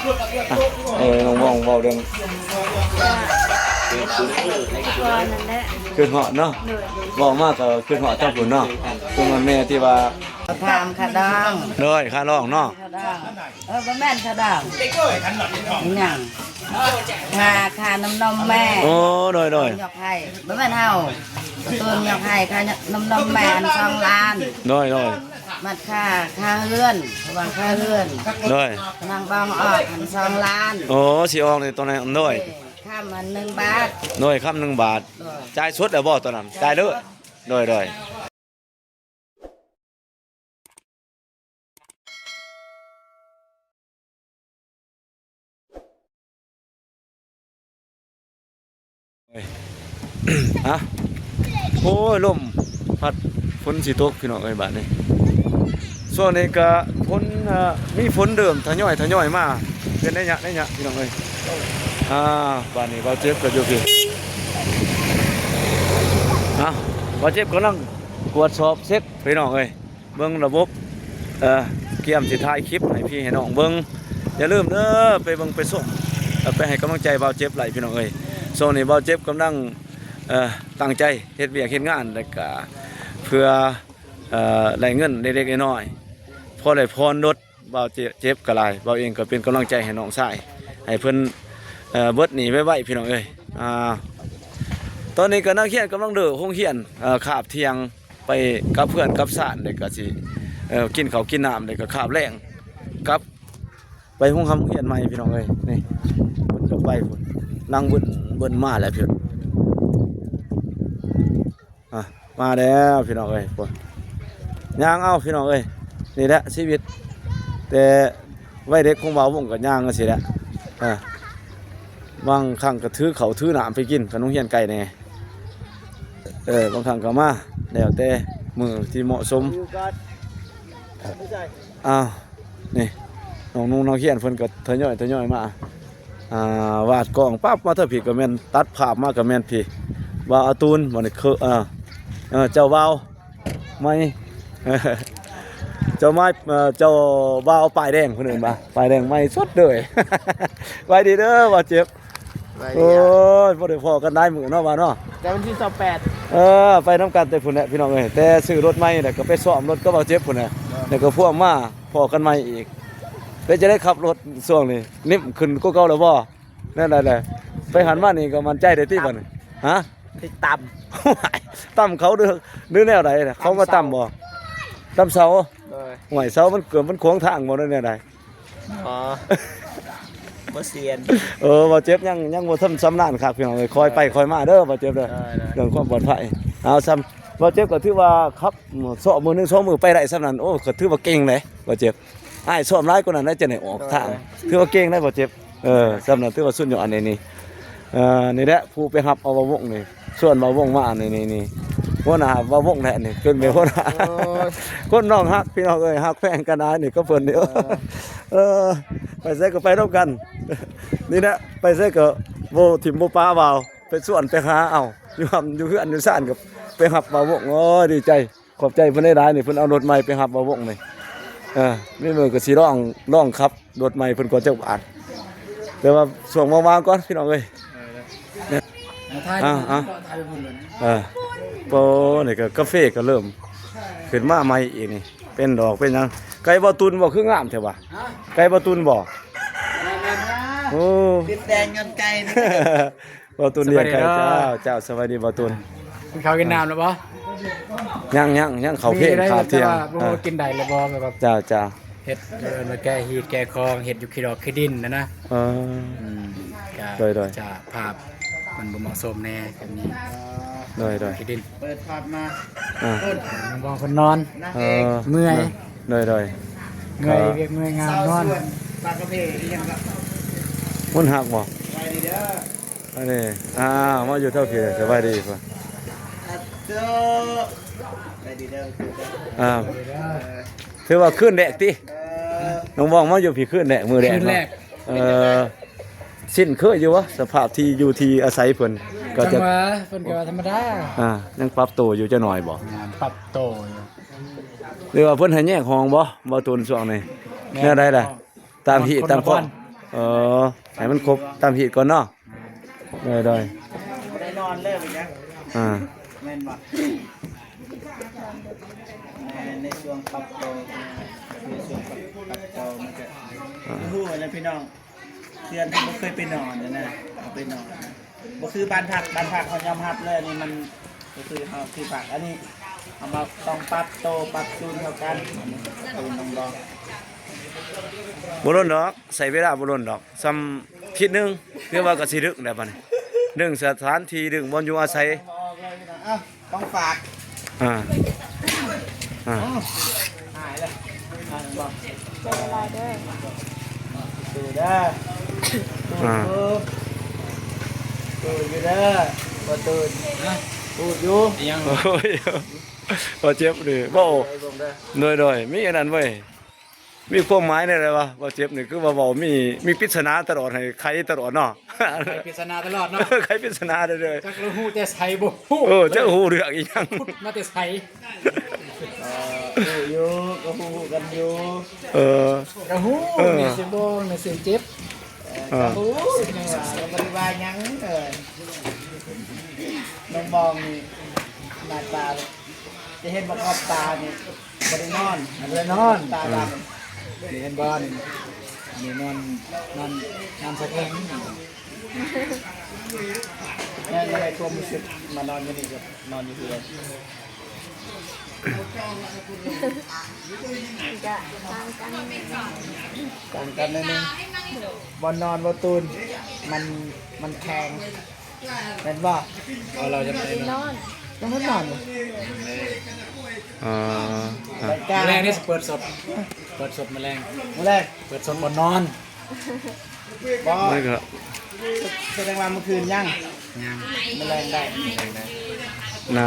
ອ່ະ ເອີ ນ້ອງວອງເວົ້າເລື່ອງ ວ່ານັ້ນແຫຼະ ຄິດຮອດເນາະ ໂດຍ ເວົ້າມາກໍຄິດຮອດທາງພຸ້ນເນາະ ຄືມັນແມ່ທີ່ວ່າ ຖາມຄ່າດອງ ໂດຍ ຄ່າດອງເນາະ ຄ່າດອງ ເອີ ບໍ່ແມ່ນຄ່າດອງ ອີຫຍັງ ຄ່າ ຄ່ານ້ຳນົມແມ່ ໂອ້ ໂດຍ ໂດຍ ຍົກໃຫ້ ບໍ່ແມ່ນເຮົາ ຕູ້ຍົກໃຫ້ ຄ່ານ້ຳນົມແມ່ອັນສອງລ້ານ ໂດຍ ໂດຍ ມັດຄ່າ ຄ່າເຮືອນ ເພາະວ່າຄ່າເຮືອນ ໂດຍ ນາງບອງອອກຫັ້ນສອງລ້ານ ໂອ້ ຊິອອກໃນຕອນນັ້ນ ໂດຍ ເອີ ຄ່ຳອັນໜຶ່ງບາດ ໂດຍ ຄ່ຳໜຶ່ງບາດ ໂດຍ ຈ່າຍສົດແລ້ວບໍ່ຕອນນັ້ນ? ຈ່າຍເລີຍ ໂດຍ ໂດຍ ຮະ ໂອ້ຍ ລົມພັດ ຝົນຊິຕົກພີ່ນ້ອງເອີຍ ບາດນີ້ ຊ່ວງນີ້ກະຝົນ ເອີ ມີຝົນເລີ່ມທະຍອຍ ທະຍອຍມາ ເປັນໄລຍະ ໄລຍະ ພີ່ນ້ອງເອີຍ ອ່າ ບາດນີ້ບ່າວເຈັບກໍຢູ່ພີ້ ອ່າ ບ່າວເຈັບກຳລັງກວດສອບເຊັກ ພີ່ນ້ອງເອີຍ ເບິ່ງລະບົບ ເອີ ກຽມຊິຖ່າຍຄລິບໃຫ້ພີ່ໃຫ້ນ້ອງເບິ່ງ ຢ່າລືມເດີ ໄປເບິ່ງໄປຊົມ ແລະ ໄປໃຫ້ກຳລັງໃຈບ່າວເຈັບໄຫຼ ພີ່ນ້ອງເອີຍ ຊ່ວງນີ້ບ່າວເຈັບກຳລັງ ເອີ ຕັ້ງໃຈເຮັດວຽກເຮັດງານ ແລ້ວກະເພື່ອ ເອີ ໄດ້ເງິນເລັກໆນ້ອຍໆ ພໍໄດ້ຜ່ອນລົດ ບ່າວເຈັບກໍຫຼາຍ ບ່າວເອງກໍເປັນກຳລັງໃຈໃຫ້ນ້ອງຊາຍ ໃຫ້ເພິ່ນ ເອີ ເບິດໜີ້ໄວໆ ພີ່ນ້ອງເອີຍ ອ່າ ຕອນນີ້ກໍນັກຮຽນກຳລັງເລີກໂຮງຮຽນ ເອີ ຄາບທ່ຽງ ໄປກັບເພື່ອນກັບຊານ ແລ້ວກໍຊິ ເອີ ກິນເຂົ້າກິນນ້ຳ ແລ້ວກໍຄາບແລງກັບໄປໂຮງຮຳໂຮງຮຽນໃໝ່ ພີ່ນ້ອງເອີຍ ນີ້ ເພິ່ນກໍໄປພຸ້ນ ຫຼັງເບິ່ນ ເບິ່ນມາແລ້ວພຸ້ນ ອ່ະ ມາແລ້ວພີ່ນ້ອງເອີຍ ພຸ້ນ ຍ່າງເອົາພີ່ນ້ອງເອີຍ ນີ້ແຫຼະຊີວິດ ແຕ່ໄວເດັກຂອງບ່າວວົງກໍຍ່າງຈັ່ງຊີ້ແຫຼະ ອ່າ ບາງຄັ້ງກໍຖືເຂົ້າຖືນ້ຳໄປກິນ ຄັນໂຮງຮຽນໄກແດ່ ເອີ ບາງຄັ້ງກໍມາ ແລ້ວແຕ່ມື້ທີ່ເໝາະສົມ ອ້າວ ນີ້ ນ້ອງນຸ່ງນັກຮຽນເພິ່ນກໍທະຍອຍ ທະຍອຍມາ ອ່າ ວາດກ້ອງປັບມາເທື່ອພີ້ກໍແມ່ນ ຕັດພາບມາກໍແມ່ນພີ້ ບ່າວອາຕູນ ບັດນີ້ຄື ເອີ ເອີ ເຈົ້າບ່າວໃໝ່ ເຈົ້າໃໝ່ ເອີ ເຈົ້າບ່າວປ້າຍແດງ ເພິ່ນເອີ້ນວ່າປ້າຍແດງໃໝ່ສົດເລີຍ ສະບາຍດີເດີບ່າວເຈັບ ໂອ້ຍ ບໍ່ໄດ້ພໍ້ກັນຫຼາຍມື້ເນາະ ບ່າວເນາະ ແຕ່ວັນທີຊາວແປດ ເອີ ໄປນຳກັນແຕ່ພຸ້ນແຫຼະ ພີ່ນ້ອງເອີຍ ແຕ່ຊື້ລົດໃໝ່ແລ້ວກໍໄປຊ້ອມລົດກັບບ່າວເຈັບພຸ້ນແຫຼະ ແລ້ວກໍພວມມາ ພໍ້ກັນໃໝ່ອີກ ເປັນຈັ່ງໃດຂັບລົດຊ່ວງນີ້ ນິ້ມຂຶ້ນກວ່າເກົ່າແລ້ວບໍ່? ແນວໃດແຫຼະ ໄປຫັ້ນມານີ້ກໍໝັ້ນໃຈໄດ້ຕິບັດນີ້? ຮະ? ຕິດຕຳ ໂອ້ຍ ຕຳເຂົາ ຫຼື ຫຼືແນວໃດ? ເຂົາມາຕຳບໍ່? ຕຳເສົາ ໂດຍ ຫ້ວຍ ເສົາມັນເກີດ ມັນຂວາງທາງບໍ່ ຫຼືແນວໃດ? ອໍ ບໍ່ຊຽນ ເອີ ບ່າວເຈັບຍັງ ຍັງບໍ່ຊຳ ຊຳນານຄັກ ພີ່ນ້ອງເອີຍ ຄ່ອຍໄປຄ່ອຍມາເດີ ບ່າວເຈັບເດີ ໂດຍ ໂດຍ ເລື່ອງຄວາມປອດໄພ ເອົາ ຊຳ ບ່າວເຈັບກໍຖືວ່າຂັບ ຊອກມື້ໜຶ່ງສອງມື້ໄປໄດ້ສ່ຳນັ້ນ ໂອ້ ກໍຖືວ່າເກັ່ງເດ້ ບ່າວເຈັບ ອ້າຍຊ້ອມຫຼາຍກວ່ານັ້ນໄດ໋ ຈັ່ງໄດ້ອອກທາງ ໂດຍ ຖືວ່າເກັ່ງໄດ໋ ບ່າວເຈັບ ເອີ ສ່ຳນັ້ນຖືວ່າສຸດຍອດ ອັນນີ້ນີ້ ເອີ ນີ້ແຫຼະ ຜູ້ໄປຮັບເອົາບ່າວວົງນີ້ ຊວນບ່າວວົງມາ ນີ້ ນີ້ ນີ້ ຫົວໜ້າບ່າວວົງແຫຼະນີ້ ເປັນແມ່ຫົວໜ້າ ໂອ້ຍ ຄົນນ້ອງຮັກ ພີ່ນ້ອງເອີຍ ຮັກແພງກັນຫຼາຍນີ້ກັບເພິ່ນນີ້ ເອີ ເອີ ໄປໃສກໍໄປນຳກັນ ນີ້ແຫຼະ ໄປໃສກໍບໍ່ຖິ້ມບໍ່ປະບ່າວ ໄປຊວນໄປຫາເອົາ ຢູ່ຮ່ຳຢູ່ເຮືອນຢູ່ຊານກໍໄປຮັບບ່າວວົງ ໂອ້ຍ ດີໃຈ ຂອບໃຈເພິ່ນຫຼາຍໆນີ້ ເພິ່ນເອົາລົດໃໝ່ໄປຮັບບ່າວວົງນີ້ ເອີ ມີມື້ກໍຊິລອງ ລອງຂັບລົດໃໝ່ເພິ່ນກ່ອນຈັກບາດ ແຕ່ວ່າຊ່ວງວ່າງໆກ່ອນ ພີ່ນ້ອງເອີຍ ເອີ ເອີ ເອົາ ເອົາ ເອີ ໂອ້ ນີ້ກໍກາເຟກໍເລີ່ມຂຶ້ນມາໃໝ່ອີກນີ້ ເປັນດອກເປັນຫຍັງ ໄກ່ບ່າວຕຸນບໍ່ ຄືງາມແທ້ຫວາ? ຮະ? ໄກ່ບ່າວຕຸນບໍ່? ໂອ້ ຕິດແດງຍ້ອນໄກ່ນີ້ ບ່າວຕຸນລ້ຽງໄກ່ ສະບາຍດີເດີ ເຈົ້າ ເຈົ້າ ສະບາຍດີບ່າວຕຸນ ກິນເຂົ້າກິນນ້ຳແລ້ວບໍ່? ຍັງ ຍັງ ຍັງເຂົ້າເພນ ມີເດ້ ຂາວທ່ຽງ ແຕ່ວ່າບໍ່ຮູ້ວ່າກິນໄດ້ຫຼືບໍ່ ແບບວ່າ ເຈົ້າ ເຈົ້າ ເຮັດ ເອີ້ນວ່າແກ້ຮີດແກ້ຄອງ ເຮັດຢູ່ຂີ້ດອກຂີ້ດິນຫັ້ນນະ ເອີ ອືມ ກໍ ໂດຍ ໂດຍ ຈະພາບມັນບໍ່ເໝາະສົມແດ່ແບບນີ້ ໂດຍ ໂດຍ ຂີ້ດິນ ເປີດພາບມາ ອ່າ ເພິ່ນ ມອງເພິ່ນນອນ ນາງເອກ ເອີ ເມື່ອຍ ໂດຍ ໂດຍ ເມື່ອຍ ເອີ ວຽກເມື່ອຍງານນອນ ປາກກະເພອີຫຍັງກໍ ມັນຮັກບໍ່? ສະບາຍດີເດີ ອັນນີ້ ອ່າ ມາຢູ່ເທົ່າທີ່ ສະບາຍດີ ອ່າ ຖືວ່າຄືນແລກຕິ? ເອີ ນ້ອງບອງມາຢູ່ພີ້ຄືນແລກ ມື້ແລກ ຄືນແລກ ເນາະ ເອີ ຊິນເຄີຍຢູ່ຫວາ? ສະພາບທີ່ຢູ່ທີ່ອາໄສເພິ່ນ ກໍຈະ ຈັ່ງວ່າ ເພິ່ນກໍວ່າທຳມະດາ ອ່າ ຍັງປັບໂຕຢູ່ຈັກໜ້ອຍບໍ່? ແມ່ນ ປັບໂຕຢູ່ ຫຼືວ່າເພິ່ນໃຫ້ແຍກຫ້ອງບໍ່? ບໍ່ ໂຕນຊ່ວງນີ້ ແມ່ນ ແນວໃດລະ? ຕາມຮີດຕາມຄອງ ຄົນລະບ່ອນ ເອີ ໃຫ້ມັນຄົບຕາມຮີດກ່ອນເນາະ. ໂດຍໆ ບໍ່ໄດ້ນອນເລີຍເປັນຫຍັງ? ອ່າ ແມ່ນບໍ່? ໃນ ໃນຊ່ວງປັບໂຕ ໃນຊ່ວງປັບ ປັບໂຕມັນກະ ອ່າ ຮູ້ແລ້ວພີ່ນ້ອງ ເທື່ອນບໍ່ເຄີຍໄປນອນນະ ເອົາໄປນອນ ບໍ່ຄືບ້ານພັກ ບ້ານພັກເຮົາຍອມຮັບເລີຍ ອັນນີ້ມັນ ກໍຄືເຮົາທີ່ພັກ ອັນນີ້ເຮົາມາຕ້ອງປັບໂຕປັບຈູນເຂົ້າກັນ ອັນນີ້ເປັນນ້ອງດອກ. ບໍ່ດົນດອກ ໃຊ້ເວລາບໍ່ດົນດອກ ສ່ຳທິດໜຶ່ງ ຖືວ່າກໍຊິດຶກແລ້ວບັດນີ້ ດຶງສະຖານທີ່ ດຶງບ່ອນຢູ່ອາໄສ. ອ້າວ ຂອງຝາກ ອ່າ ອ່າ ຫາຍແລ້ວ ອ່າ ບອກ ໃຊ້ເວລາເດີ ຕູ້ເດີ ຕູ້ ອ່າ ຕູ້ຢູ່ເດີ ບໍ່ຕູ້ ຕູ້ຢູ່ ອີຫຍັງ ໂອ້ຍ ບໍ່ເຈັບນີ້ ເວົ້າ ໂດຍໆ ມີອັນນັ້ນເວີຍ ມີຄວາມໝາຍແນວໃດວະ ບໍ່ເຈັບນີ້ ຄືວ່າເວົ້າມີ ມີປິດສະໜາຕະຫຼອດ ໃຫ້ໄຂຕະຫຼອດເນາະ ໄຂປິດສະໜາຕະຫຼອດເນາະ ເອີ ໄຂປິດສະໜາເດີ ຈັກລະຮູ້ແຕ່ໃສບໍ່ຮູ້ ເອີ ຈັກຮູ້ເລື່ອງອີຫຍັງ ຂຸດມາແຕ່ໃສ ເອີ ຮູ້ຢູ່ ກໍຮູ້ກັນຢູ່ ເອີ ກໍຮູ້ ເອີ ນີ້ຊິບໍ່ ນີ້ຊິເຈັບ ເອີ ເອີ ກໍຮູ້ ກໍບໍ່ໄດ້ວ່າຫຍັງ ເອີ ນ້ອງບອງນີ້ ໜ້າຕາ ຈະເຫັນວ່າຂອບຕານີ້ ບໍ່ໄດ້ນອນ ບໍ່ໄດ້ນອນ ຕາດຳ ນີ້ເຫັນບໍ່ນີ້ ນີ້ນອນ ນອນ ນອນສະແພງ ແມ່ນແລ້ວ ໃນຄວາມຮູ້ສຶກມານອນຢູ່ນີ້ກັບນອນຢູ່ເຮືອນ ກະຕ່າງກັນ ຕ່າງກັນໜ້ອຍໜຶ່ງ ບ່ອນນອນບໍ່ຕູນ ມັນ ມັນແຂງ ແມ່ນບໍ່? ເອົາ ເຮົາຍັງບໍ່ໄດ້ນອນ ຍັງບໍ່ນອນ ອໍ ອ່າ ແລງນີ້ຊິເປີດສົດ ເປີດສົດມື້ແລງ ມື້ແລງ ເປີດສົດບ່ອນນອນ ບໍ່ ມັນກໍ ສະແດງວ່າມື້ຄືນຍັງ ຍັງ ມື້ແລງໄດ້ ມື້ແລງໄດ້ ໜ້າ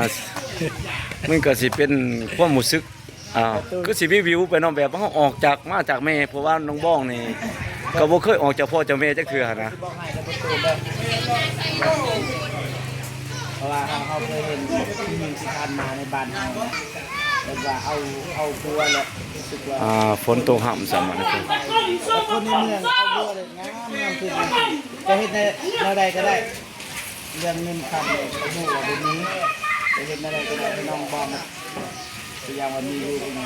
ມັນກໍຊິເປັນຄວາມຮູ້ສຶກ ອ່າ ຄືຊິວິວໆໄປເນາະ ແບບເຮົາອອກຈາກ ມາຈາກແມ່ ເພາະວ່ານ້ອງບອງນີ້ກໍບໍ່ເຄີຍອອກຈາກພໍ່ຈາກແມ່ຈັກເທື່ອຫັ້ນນະ ເພາະວ່າເຮົາ ເຮົາເຄີຍເຫັນທີ່ ທີ່ຜ່ານມາໃນບ້ານເຮົາ ແບບວ່າເອົາ ເອົາຜົວແລ້ວ ຮູ້ສຶກວ່າ ອ່າ ຝົນຕົກຫ້ຳຊ້ຳ ອັນນີ້ຄື ຄົນໃນເມືອງເອົາຜົວແລ້ວງາມ ງາມຄື ຈະເຮັດແນວ ແນວໃດກໍໄດ້ ເລື່ອງເງິນຄຳນີ້ ບໍ່ຮູ້ວ່າບໍ່ມີ ຈະເຮັດແນວໃດກໍໄດ້ໃຫ້ນ້ອງບອງ ຄືຢ່າງວ່າມີລູກນີ້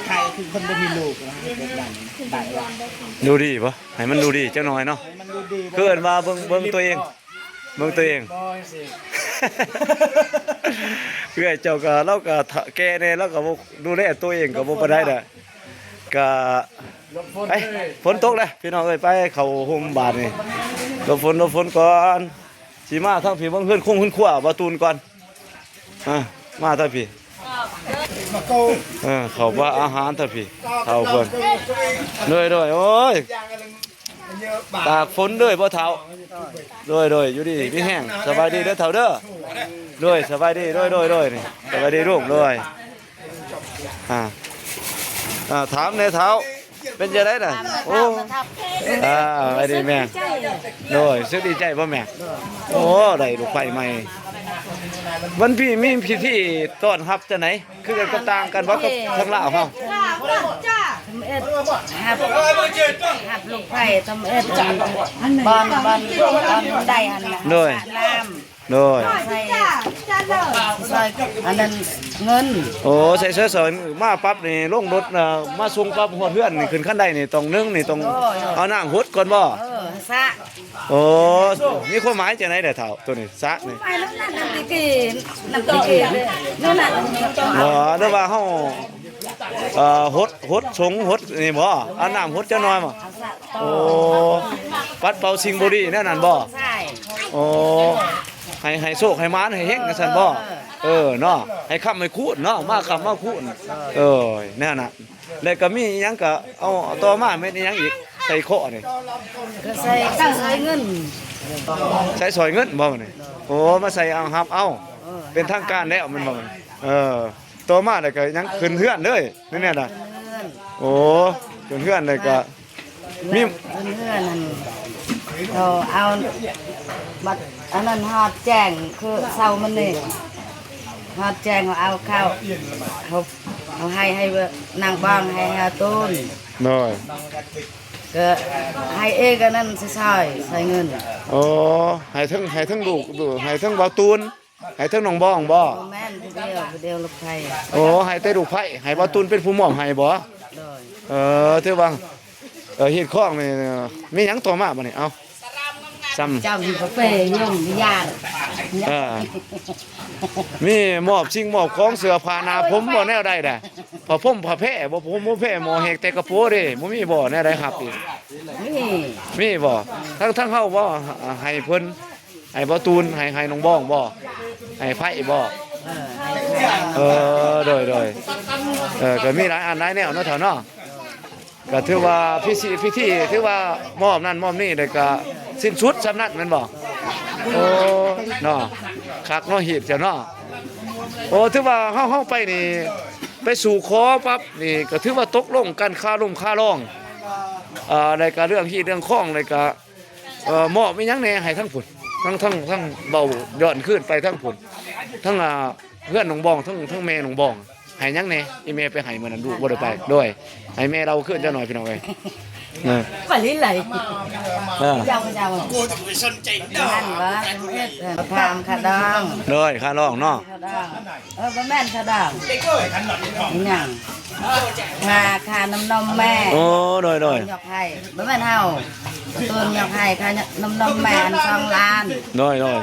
ໃຜຄືຄົນບໍ່ມີລູກນະ ເຮັດແບບນັ້ນໄດ້ບໍ່? ດູດີບໍ່? ໃຫ້ມັນດູດີຈັກໜ້ອຍເນາະ ໃຫ້ມັນດູດີ ຄືເອີ້ນວ່າເບິ່ງ ເບິ່ງຕົວເອງ ເບິ່ງຕົວເອງ ບໍ່ຈັ່ງຊີ້ ເອື້ອຍເຈົ້າກໍ ລາວກໍ ທ- ແກ່ແດ່ ລາວກໍບໍ່ ດູແລຕົວເອງກໍບໍ່ປານໃດແຫຼະ ກະ ເອີ ຝົນຕົກແລ້ວພີ່ນ້ອງເອີຍ ໄປເຂົ້າຮົ່ມບາດນີ້ ຫຼົບຝົນ ຫຼົບຝົນກ່ອນ ຊິມາທາງພີ້ ເບິ່ງເຮືອນຄົງເຮືອນຄົວບ່າວຕູນກ່ອນ ອ່າ ມາທາງພີ້ ເອີ ເຂົ້າວ່າອາຫານທາງພີ້ ເຖົ້າເພິ່ນ ໂດຍ ໂດຍ ໂອ້ຍ ຕາກຝົນເດີບໍ່ເຖົ້າ ໂດຍ ໂດຍ ຢູ່ດີມີແຮງ ສະບາຍດີເດີເຖົ້າເດີ ໂດຍ ສະບາຍດີ ໂດຍ ໂດຍ ໂດຍ ນີ້ ສະບາຍດີລູກ ໂດຍ ອ່າ ອ່າ ຖາມແດ່ເຖົ້າ ເປັນຈັ່ງໃດນະ? ໂອ້ ອ່າ ສະບາຍດີແມ່ ໂດຍ ຮູ້ສຶກດີໃຈບໍ່ແມ່? ໂອ້ ໄດ້ລູກໄຟໃໝ່ ວັນພີ້ມີພິທີຕ້ອນຮັບຈັ່ງໃດ? ຄືກັນກັບຕ່າງກັນບໍ່ກັບທາງລາວເຮົາ? ທຳອິດຮັບ ຮັບລູກໄຟ ທຳອິດ ອັນ ບ້ານ ບ້ານ ບ້ານໄດ້ຫັ້ນນະ ໂດຍ ສະນ້ຳ ໂດຍ ໃສ່ ໃສ່ ອັນນັ້ນເງິນ ໂອ້ ໃສ່ເສື້ອສອຍ ມາປັບນີ້ລົງລົດນະ ມາສົ່ງປັບຮອດເຮືອນນີ້ ຂຶ້ນຄັນໄດນີ້ ຕ້ອງໜຶ່ງນີ້ ຕ້ອງ ໂດຍ ເອົານ້ຳຫົດກ່ອນບໍ່? ເອີ ສະ ໂອ້ ມີຄວາມໝາຍຈັ່ງໃດແດ່ເຖົ້າ ໂຕນີ້ ສະນີ້? ຄວາມໝາຍນັ້ນ ນັ້ນແຫຼະ ນັ້ນແຫຼະ ບໍ່ ຫຼືວ່າເຮົາ ເອີ ຫົດ ຫົດສົງ ຫົດນີ້ບໍ່? ເອົານ້ຳຫົດຈັກໜ້ອຍບໍ່? ເອົາສະ ໂອ້ ປັດເປົ່າສິ່ງບໍ່ດີແນວນັ້ນບໍ່? ໃຊ່ ໂອ້ ໃຫ້ ໃຫ້ໂຊກໃຫ້ໝານໃຫ້ເຮັງຈັ່ງຊັ້ນບໍ່? ເອີ ເອີເນາະ ໃຫ້ຄ້ຳໃຫ້ຄູນເນາະ ມາຄ້ຳມາຄູນ ເອີ ແນວນັ້ນ ແລ້ວກໍມີອີ່ຫຍັງກໍເອົາຕໍ່ມາແມ່ນອີ່ຫຍັງອີກ? ໃສ່ເຄາະນີ້ ກໍໃສ່ ໃສ່ສອຍເງິນ ໃສ່ສອຍເງິນບໍ່ນີ້? ໂອ້ ມາໃສ່ເອົາ ຮັບເອົາ ເອີ ເປັນທາງການແລ້ວແມ່ນບໍ່? ເອີ ຕໍ່ມາແລ້ວກໍຍັງຂຶ້ນເຮືອນເລີຍ ແມ່ນແນວໃດ? ຂຶ້ນເຮືອນ ໂອ້ ຂຶ້ນເຮືອນແລ້ວກໍມີ ມາຂຶ້ນເຮືອນຫັ້ນ ເຂົາເອົາບັດ ອັນນັ້ນຮອດແຈ້ງ ຄືເຊົ້າມື້ນີ້ ຮອດແຈ້ງເຂົາເອົາເຂົ້າ ເຂົາ ເຂົາໃຫ້ ໃຫ້ນາງບອງ ໃຫ້ເຮົາຕູນ ໂດຍ ກໍໃຫ້ເອກອັນນັ້ນໃຊ້ ໃຊ້ເງິນ. ໂອ້ ໃຫ້ເທິງ ໃຫ້ເທິງລູກ ໃຫ້ເທິງເບົາຕູນ ໃຫ້ເທິງນ້ອງບອງບໍ? ບໍ່ແມ່ນ ຜູ້ດຽວ ຜູ້ດຽວລູກໄພ. ໂອ້ ໃຫ້ແຕ່ລູກໄພ ໃຫ້ເບົາຕູນເປັນຜູ້ມອບໃຫ້ບໍ? ໂດຍ. ເອີ ຖືວ່າ ເອີ ຮີດຄອງນີ້ ມີຫຍັງຕໍ່ມາບັດນີ້? ເອົ້າ ຊ້ຳ ເຈົ້າຢູ່ກາເຟຍົງຍານ ເອີ ມີມອບສິ່ງມອບຂອງ ເສື້ອຜ້າໜ້າຜົມບໍ ແນວໃດດະ? ຜ້າຜົມຜ້າແພບໍ? ຜ້າຜົມບໍ່ແພ ໝໍ້ແຫກແຕ່ກະໂປເດ້ ບໍ່ມີບໍ? ແນວໃດຮັບອີກ? ມີ ມີບໍ? ທັງ ທັງເຮົາບໍ? ໃຫ້ເພິ່ນ ໃຫ້ບໍ່ຕູນ ໃຫ້ ໃຫ້ນ້ອງບອງບໍ? ໃຫ້ໄພບໍ? ເອີ ໃຫ້ໄພ. ເອີ ໂດຍ ໂດຍ ເອີ ກໍມີຫຼາຍອັນຫຼາຍແນວເນາະ ເຖົ້າເນາະ. ກໍຖືວ່າພິທີ ພິທີຖືວ່າມອບນັ້ນມອບນີ້ ແລ້ວກໍສິ້ນສຸດສ່ຳນັ້ນແມ່ນບໍ່? ໂອ້ ເນາະ ຄັກເນາະ ຮີດເຈົ້າເນາະ. ໂອ້ ຖືວ່າເຮົາ ເຮົາໄປນີ້ ໄປສູ່ຂໍປັບນີ້ ກໍຖືວ່າຕົກລົງກັນຄາລົມຄາລອງ ອ່າ ແລ້ວກໍເລື່ອງຮີດເລື່ອງຄອງ ແລ້ວກໍ ເອີ ມອບອີ່ຫຍັງແດ່ໃຫ້ທາງພຸ້ນ? ທັງ ທັງ ທັງເວົ້າຍ້ອນຄືນໄປທາງພຸ້ນ ທັງ ອ່າ ເຮືອນນ້ອງບອງ ທັງ ທັງແມ່ນ້ອງບອງ ໃຫ້ຫຍັງແດ່? ອີ່ແມ່ໄປໃຫ້ມື້ນັ້ນ ລູກບໍ່ໄດ້ໄປ. ໂດຍ ໃຫ້ແມ່ເລົ່າຄືນຈັກໜ່ອຍ ພີ່ນ້ອງເອີຍ. ເອີ ໄປລີ້ໄຫຼ ເອີ ເຈົ້າ ເຈົ້າ ນັ້ນຫວາ ຖາມຄ່າດອງ. ໂດຍ ຄ່າດອງເນາະ. ຄ່າດອງ ເອີ ບໍ່ແມ່ນຄ່າດອງ ອີຫຍັງ ຄ່າ ຄ່ານ້ຳນົມແມ່. ໂອ້ ໂດຍ ໂດຍ ຍອກໃຫ້ ບໍ່ແມ່ນເຮົາ ໂຕນຍອກໃຫ້ ຄ່ານ້ຳນົມແມ່ຫັ້ນສອງລ້ານ. ໂດຍ ໂດຍ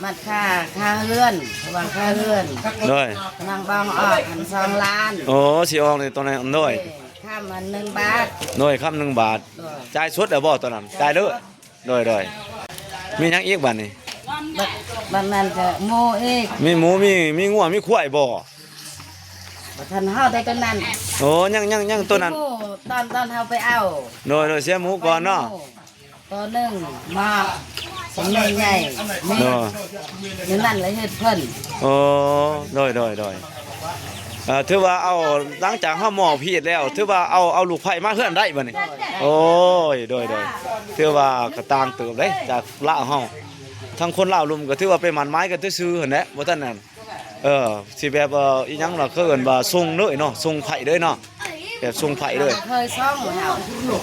ມັດຄ່າ ຄ່າເຮືອນ ເພາະວ່າຄ່າເຮືອນ. ໂດຍ ນາງບອງອອກຫັ້ນສອງລ້ານ. ໂອ້ ຊິອອກໃນຕອນນັ້ນ. ໂດຍ ເອີ ຄຳອັນໜຶ່ງບາດ. ໂດຍ ຄຳໜຶ່ງບາດ. ໂດຍ ຈ່າຍສົດແລ້ວບໍ່ຕອນນັ້ນ? ຈ່າຍເລີຍ. ໂດຍ ໂດຍ ມີຫຍັງອີກບາດນີ້? ບາດ ບາດນັ້ນກໍໝູອີກ. ມີໝູ ມີ ມີງົວ ມີຄວາຍບໍ່? ບໍ່ທັນຮອດໄດ້ຕົວນັ້ນ. ໂອ້ ຍັງ ຍັງ ຍັງຕົວນັ້ນ. ໝູຕອນ ຕອນເຮົາໄປເອົາ. ໂດຍ ໂດຍ ເສຍໝູກ່ອນເນາະ. ໂຕໜຶ່ງມາ ສຳເນີໃຫຍ່ ໂດຍ ໃນນັ້ນລະເຮັດເພິ່ນ. ໂອ້ ໂດຍ ໂດຍ ໂດຍ. ເອີ ຖືວ່າເອົາ ຫຼັງຈາກເຮົາມອບຮີດແລ້ວ ຖືວ່າເອົາ ເອົາລູກໃພ້ມາເຮືອນໄດ້ບັດນີ້. ໂດຍ ໂອ້ຍ ໂດຍ ໂດຍ ຖືວ່າກະຕ່າງເຕີບເດ້ຈາກລາວເຮົາ. ທາງຄົນລາວລຸ່ມກໍຖືວ່າໄປໝັ້ນໝາຍກັນຊື່ໆຫັ້ນແຫຼະ ບໍ່ທັນນັ້ນ. ເອີ ຊິແບບ ເອີ ອີ່ຫຍັງລະ ເຂົາເອີ້ນວ່າສົ່ງເລີຍເນາະ ສົ່ງໃພ້ເລີຍເນາະ ແບບສົ່ງໃພ້ເລີຍ. ບໍ່ເຄີຍສົ່ງເຮົາ.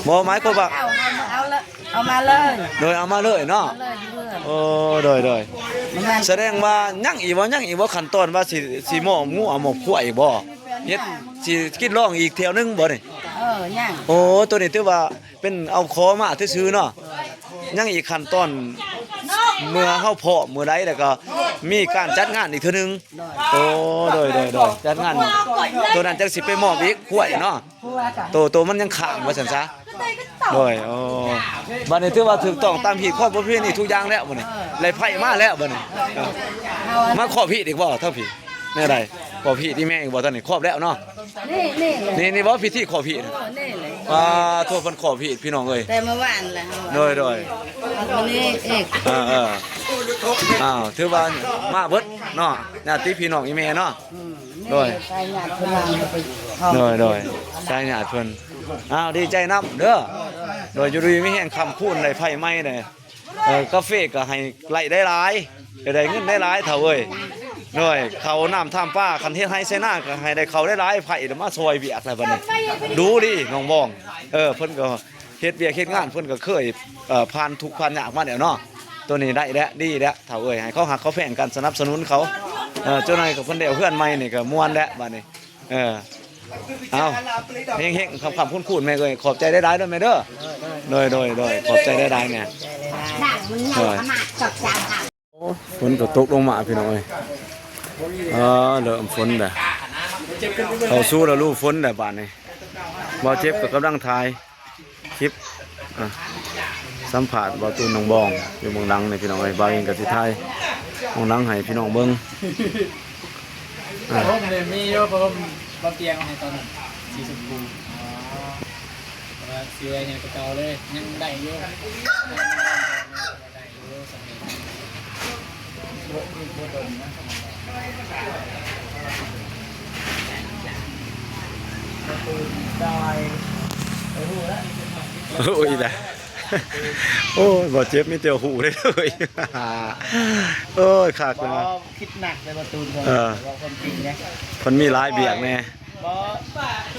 ບໍ່ ໝາຍຄວາມວ່າ ເອົາ ເອົາ ເອົາມາເລີຍ. ໂດຍ ເອົາມາເລີຍເນາະ. ເອົາເລີຍຢູ່ເຮືອນ. ໂອ້ ໂດຍ ໂດຍ. ສະແດງວ່າຍັງອີກບໍ່? ຍັງອີກບໍ່? ຂັ້ນຕອນວ່າຊິ ຊິມອບງົວມອບຄວາຍອີກບໍ່? ເຮັດ ຊິກິນລອງອີກແຖວໜຶ່ງບໍ່ນີ້? ເອີ ຍັງ. ໂອ້ ໂຕນີ້ຖືວ່າເປັນເອົາຂໍມາຊື່ໆເນາະ. ຍັງອີກຂັ້ນຕອນ ເມື່ອເຮົາພ້ອມມື້ໃດ ແລ້ວກໍມີການຈັດງານອີກເທື່ອໜຶ່ງ. ໂອ້ ໂດຍ ໂດຍ ໂດຍ. ຈັດງານໂຕນັ້ນຈັ່ງຊິໄປມອບອີກ ຄວາຍເນາະ. ໂຕ ໂຕມັນຍັງຄ້າງວ່າຊັ້ນຊະ. ໂດຍ ໂອ້ ບັດນີ້ຖືວ່າຖືກຕ້ອງຕາມຮີດຄອງປະເພນີທຸກຢ່າງແລ້ວບັດນີ້. ເອີ ໄລ່ໄພ້ມາແລ້ວບັດນີ້. ເອີ ມາຄອບຮີດອີກບໍ່ທາງພີ້? ແນວໃດ? ຄອບຮີດອີ່ແມ່ອີກບໍ່? ຕອນນີ້ຄອບແລ້ວເນາະ. ນີ້ ນີ້ ນີ້ ນີ້ບໍ່ພິທີຄອບຮີດ? ເອີ ນີ້ແຫຼະ. ປາໂທ ເພິ່ນຄອບຮີດພີ່ນ້ອງເອີຍ ແຕ່ເມື່ອວານແຫຼະ. ໂດຍ ໂດຍ. ວັນນີ້ອີກ. ເອີ ເອີ. ອ້າວ ຖືວ່າມາເບິດເນາະ ຍາດຕິພີ່ນ້ອງອີ່ແມ່ເນາະ. ອືມ ໂດຍ ສາຍຍາດເພິ່ນວ່າໄປ. ໂດຍ ໂດຍ ສາຍຍາດເພິ່ນ. ອ້າວ ດີໃຈນຳເດີ. ໂດຍ ຢູ່ດີມີແຮງຄ້ຳຄູນ ໄດ້ໄພ້ໃໝ່ເດ້. ເອີ ກາເຟກໍໃຫ້ໄລ່ໄດ້ຫຼາຍ ໄດ້ເງິນໄດ້ຫຼາຍເຖົ້າເອີຍ. ໂດຍ ເຂົ້ານ້ຳທຳປາ ຄັນເຮັດໄຮ່ໃສ່ນາກໍໃຫ້ໄດ້ເຂົ້າໄດ້ຫຼາຍ ໄພ້ລະມາຊ່ອຍວຽກແລ້ວບັດນີ້. ດູດີນ້ອງບອງ. ເອີ ເພິ່ນກໍເຮັດວຽກເຮັດງານ ເພິ່ນກໍເຄີຍ ເອີ ຜ່ານທຸກຜ່ານຍາກມາແລ້ວເນາະ. ໂຕນີ້ໄດ້ແລ້ວ ດີແລ້ວເຖົ້າເອີຍ ໃຫ້ເຂົາຮັກເຂົາແພງກັນ ສະໜັບສະໜູນເຂົາ. ເອີ ເຈົ້ານາຍກັບເພິ່ນໄດ້ເຮືອນໃໝ່ນີ້ກໍມ່ວນແລ້ວບັດນີ້. ເອີ ເອົາ ເຮັງໆ ຄ້ຳໆ ຄູນໆ ແມ່ເອີຍ. ຂອບໃຈຫຼາຍໆເດີແມ່ເດີ. ໂດຍ ໂດຍ ໂດຍ ຂອບໃຈຫຼາຍໆແມ່. ໂດຍ ຝົນກໍຕົກລົງມາພີ່ນ້ອງເອີຍ. ເອີ ເລີ່ມຝົນແລ້ວ ເຂົ້າສູ່ລະດູຝົນແລ້ວບາດນີ້. ບ່າວເຈັບກໍກຳລັງຖ່າຍ ຄລິບ ອ່າ ສຳພາດບ່າວຕູນ ນ້ອງບອງ ຢູ່ເບື້ອງຫຼັງນີ້ພີ່ນ້ອງເອີຍ. ບ່າວເອງກໍຊິຖ່າຍເບື້ອງຫຼັງໃຫ້ພີ່ນ້ອງເບິ່ງ. ອ່າ ຜ້າຫົ່ມນີ້ມີຢູ່ ຜ້າຫົ່ມບ່າວຕຽງໃຫ້ຕອນນັ້ນ ສີຊົມພູ. ອໍ ແຕ່ວ່າສີໄວ້ໃຫຍ່ກວ່າເກົ່າເລີຍ ຍັງໄດ້ຢູ່. ໂອ້ຍ ບໍ່ເຈັບ ມີແຕ່ຫູເດ້. ໂອ້ຍ ຄັກເລີຍ. ຄິດໜັກເລີຍ ບ່າວຕູນ. ເອີ ເວົ້າຄວາມຈິງເດ້ ເພິ່ນມີຫຼາຍວຽກແດ່. ບໍ່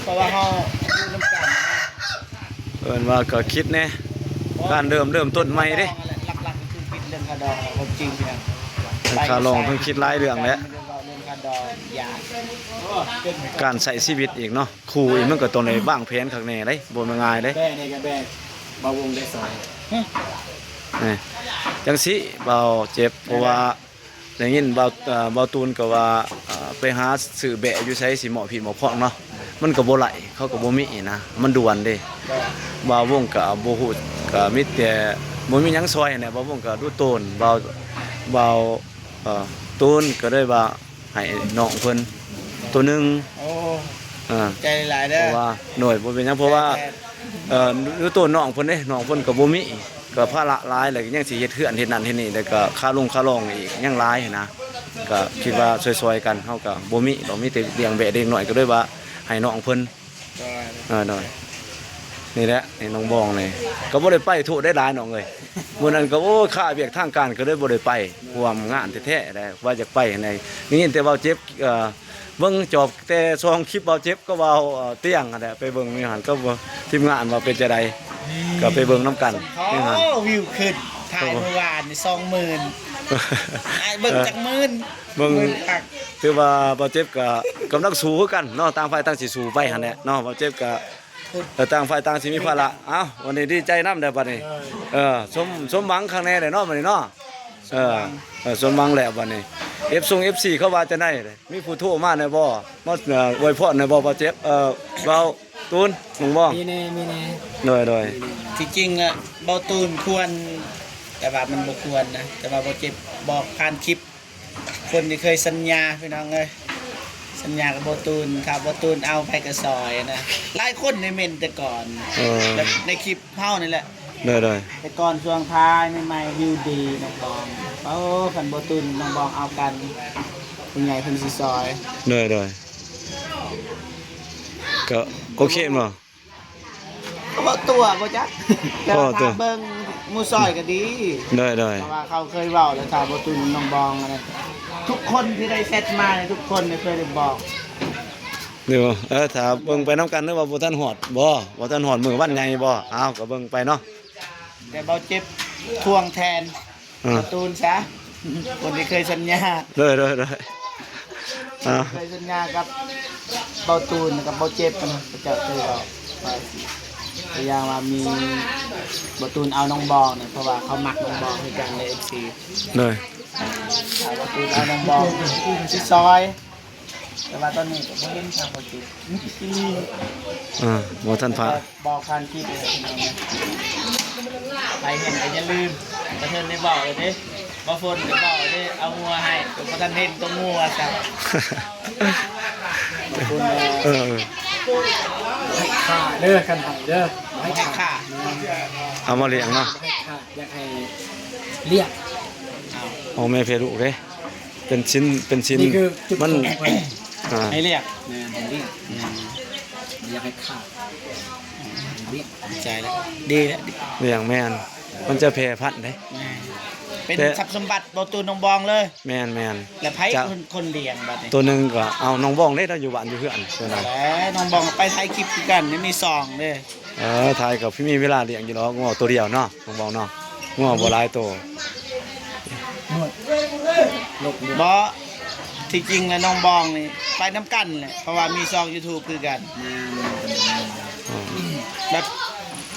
ເພາະວ່າເຮົາຢູ່ນຳກັນນະ. ເອີ້ນວ່າກໍຄິດແດ່ ການເລີ່ມ ເລີ່ມຕົ້ນໃໝ່ເດ້. ຫຼັກໆກໍຄືຄິດເລື່ອງຄ່າດອງ ຄວາມຈິງພີ່ນ້ອງ ທັງຄ່າດອງ ທັງຄິດຫຼາຍເລື່ອງແຫຼະ. ເລື່ອງຄ່າດອງ ຢາກເປັນ ການໃຊ້ຊີວິດອີກເນາະ ຄູ່ອີກ ມັນກໍຕ້ອງໄດ້ວາງແຜນຄັກແນ່ເດ້ ບໍ່ແມ່ນງ່າຍເດ້. ແບນີ້ກໍແບ ບ່າວວົງໄດ້ສອງ ນີ້ ຈັ່ງຊີ້ ບ່າວເຈັບ ເພາະວ່າ ໄດ້ຍິນບ່າວ ເອີ ບ່າວຕູນກໍວ່າ ເອີ ໄປຫາຊື້ແບ້ຢູ່ໃສຊິເໝາະພີ້ເໝາະພອງເນາະ ມັນກໍບໍ່ໄຫຼ ເຂົາກໍບໍ່ມີນະ ມັນດ່ວນເດ້. ບ່າວວົງກໍບໍ່ຮູ້ ກໍມີແຕ່ບໍ່ມີຫຍັງຊ່ອຍຫັ້ນແຫຼະ. ບ່າວວົງກໍດູໂຕນ ບ່າວ ບ່າວ ເອີ ຕູນກໍເລີຍວ່າໃຫ້ນ້ອງເພິ່ນໂຕໜຶ່ງ. ໂອ້ ເອີ ໃຈຫຼາຍເດີ ເພາະວ່າ ໂດຍ ບໍ່ເປັນຫຍັງ ເພາະວ່າ ແຕ່ ເອີ ຢູ່ໂຕນ້ອງເພິ່ນເດ້ ນ້ອງເພິ່ນກໍບໍ່ມີ ກໍພາລະຫຼາຍ ແລ້ວກໍຍັງຊິເຮັດເຮືອນເຮັດນັ້ນເຮັດນີ້ ແລ້ວກໍຄ່າລົງຄ່າລອງອີກຍັງຫຼາຍຫັ້ນນະ. ກໍຄິດວ່າຊ່ອຍໆກັນ ເຮົາກໍບໍ່ມີດອກ ມີແຕ່ລ້ຽງແບ້ເດັກນ້ອຍ ກໍເລີຍວ່າໃຫ້ນ້ອງເພິ່ນ. ໂດຍ ເອີ ໂດຍ ນີ້ແຫຼະ ນີ້ນ້ອງບອງນີ້ ກໍບໍ່ໄດ້ໄປ ໂທດໄດ້ຫຼາຍນ້ອງເອີຍ. ມື້ນັ້ນກໍ ໂອ້ຍ ຄາວຽກທາງການ ກໍເລີຍບໍ່ໄດ້ໄປຮ່ວມງານແທ້ໆແຫຼະ ວ່າຢາກໄປໃນ ໄດ້ຍິນແຕ່ເວົ້າເຈັບ ເອີ ເບິ່ງຈອກແຕ່ຊ່ອງຄລິບເວົ້າເຈັບກັບເວົ້າ ເອີ ຕຽງຫັ້ນແຫຼະ ໄປເບິ່ງຢູ່ຫັ້ນກັບທີມງານວ່າເປັນຈັ່ງໃດ ກໍໄປເບິ່ງນຳກັນຢູ່ຫັ້ນ. ໂອ້ ວິວຂຶ້ນ ຖ່າຍມື້ວານນີ້ ສອງໝື່ນ ອ້າຍເບິ່ງຈັກໝື່ນ ເອີ ເບິ່ງ ໝື່ນຄັກ. ຖືວ່າເວົ້າເຈັບກໍກຳລັງສູ້ຄືກັນເນາະ ຕ່າງຝ່າຍຕ່າງຊິສູ້ໄປຫັ້ນແຫຼະເນາະ. ເວົ້າເຈັບກໍ ເອີ ຕ່າງຝ່າຍຕ່າງຊິມີພາລະ. ເອົ້າ ວັນນີ້ດີໃຈນຳແດ່ບັດນີ້ ເອີ ເອີ ສົມ ສົມຫວັງຄັກແນ່ແຫຼະເນາະບັດນີ້ເນາະ. ເອີ ສົມຫວັງ ເອີ ສົມຫວັງແລ້ວບັດນີ້ ເອັຟ ຊົງ ເອັຟ ຊີ ເຂົາວ່າຈັ່ງໃດ ມີຜູ້ໂທມາແດ່ບໍ່ ມາ ເອີ ອວຍພອນແດ່ບໍ່ ບ່າວເຈັບ ເອີ ບ່າວຕູນ ນ້ອງບອງ? ມີແນ່ ມີແນ່ ໂດຍ ໂດຍ ທີ່ຈິງອະ ບ່າວຕູນຄວນ ແຕ່ວ່າມັນບໍ່ຄວນນະ ແຕ່ວ່າບ່າວເຈັບບອກຜ່ານຄລິບ ຄົນທີ່ເຄີຍສັນຍາພີ່ນ້ອງເອີຍ ສັນຍາກັບບ່າວຕູນ ຖ້າບ່າວຕູນເອົາໃຜກໍຊ່ອຍນະ. ຫຼາຍຄົນນີ້ເໝັ້ນແຕ່ກ່ອນ ເອີ ແບບໃນຄລິບເຮົານີ້ແຫຼະ. ໂດຍ ໂດຍ ແຕ່ກ່ອນຊ່ວງທ້າຍໃໝ່ໆ ວິວດີ ນ້ອງບອງ ໂອ້ ຄັນບ່າວຕູນນ້ອງບອງເອົາກັນ ຜູ້ໃຫຍ່ເພິ່ນຊິຊ່ອຍ. ໂດຍ ໂດຍ ກໍໂອເຄແມ່ນບໍ່? ກໍບໍ່ຕົວະບໍ່ຈັກ ແຕ່ວ່າຖ້າເບິ່ງໝູ່ຊ່ອຍກໍດີ. ໂດຍ ໂດຍ ເພາະວ່າເຂົາເຄີຍເວົ້າແລ້ວ ຖ້າບໍ່ຕຸນນ້ອງບອງ ອັນນັ້ນ ທຸກຄົນທີ່ໄດ້ແຊັດມານີ້ ທຸກຄົນນີ້ເຄີຍໄດ້ບອກ ເອີ ຖ້າເບິ່ງໄປນຳກັນ ຫຼືວ່າບໍ່ທັນຮອດບໍ່ ບໍ່ທັນຮອດມື້ວັນໃຫຍ່ບໍ່ ເອົາ ກໍເບິ່ງໄປເນາະ. ແຕ່ເບົາເຈັບທວງແທນ ອ່າ ກາຕູນຊະ ຄົນທີ່ເຄີຍສັນຍາ ໂດຍ ໂດຍ ໂດຍ ອ່າ ເຄີຍສັນຍາກັບເບົາຕູນກັບເບົາເຈັບນະ ເຂົາເຈົ້າເຄີຍເວົ້າວ່າ ຕົວຢ່າງວ່າມີເບົາຕູນເອົານ້ອງບອງນະ ເພາະວ່າເຂົາມັກນ້ອງບອງຄືກັນເດ້ ເອັຟຊີ ໂດຍ ອ່າ ເບົາຕູນເອົານ້ອງບອງຊິຊອຍ ແຕ່ວ່າຕອນນີ້ກໍບໍ່ເຫັນທາງບໍ່ຕິດ ອ່າ ບໍ່ທັນພາ ບອກຜ່ານຄລິບເລີຍພີ່ນ້ອງ ໃຜເຫັນກໍຢ່າລືມ ກະເທີນໄດ້ເວົ້າແລ້ວເດ້ ບໍ່ຝົນກໍເວົ້າແລ້ວເດ້ ເອົາງົວໃຫ້ ກໍບໍ່ທັນເຫັນຕົວງົວຊ້ຳ ເອີ ເອີ ໃຫ້ຂ້າເດີ ຄັນໃຫ້ເດີ ບໍ່ໃຫ້ຂ້າ ເອົາມາລ້ຽງເນາະ ບໍ່ໃຫ້ຂ້າ ຢາກໃຫ້ລ້ຽງ ເອົາ ໂອ້ ແມ່ເພລູກເດ້. ເປັນຊິນ ເປັນຊິນ ນີ້ຄືຈຸດ ມັນ ຂອງເພິ່ນ ອ່າ ໃຫ້ລ້ຽງ ແມ່ນ ໃຫ້ລ້ຽງ ແມ່ນ ຢາກໃຫ້ຂາດ ໃຫ້ລ້ຽງ ໃຈແລ້ວ ດີແລ້ວ ລ້ຽງ ແມ່ນ ມັນຈະແຜ່ພັນເດ້ ແມ່ນ ເປັນ ແຕ່ ຊັບສົມບັດເບົາຕູນນ້ອງບອງເລີຍ ແມ່ນໆ ແລ້ວໃຜ ຈະ ເປັນຄົນລ້ຽງບັດນີ້ ໂຕໜຶ່ງກໍເອົານ້ອງບອງເດ້ ລາວຢູ່ບ້ານຢູ່ເຮືອນ ໂຕນັ້ນ ແຫຼະ ນ້ອງບອງໄປຖ່າຍຄລິບຄືກັນ ຍັງມີສອງເດ້. ເອີ ຖ່າຍກໍມີເວລາລ້ຽງຢູ່ດອກ ງົວໂຕດຽວເນາະ ນ້ອງບອງເນາະ ງົວບໍ່ຫຼາຍໂຕ ບໍ່ ທີ່ຈິງແລ້ວນ້ອງບອງນີ້ໄປນຳກັນແຫຼະ ເພາະວ່າມີຊ່ອງຢູທູບຄືກັນ ແມ່ນ ແບບ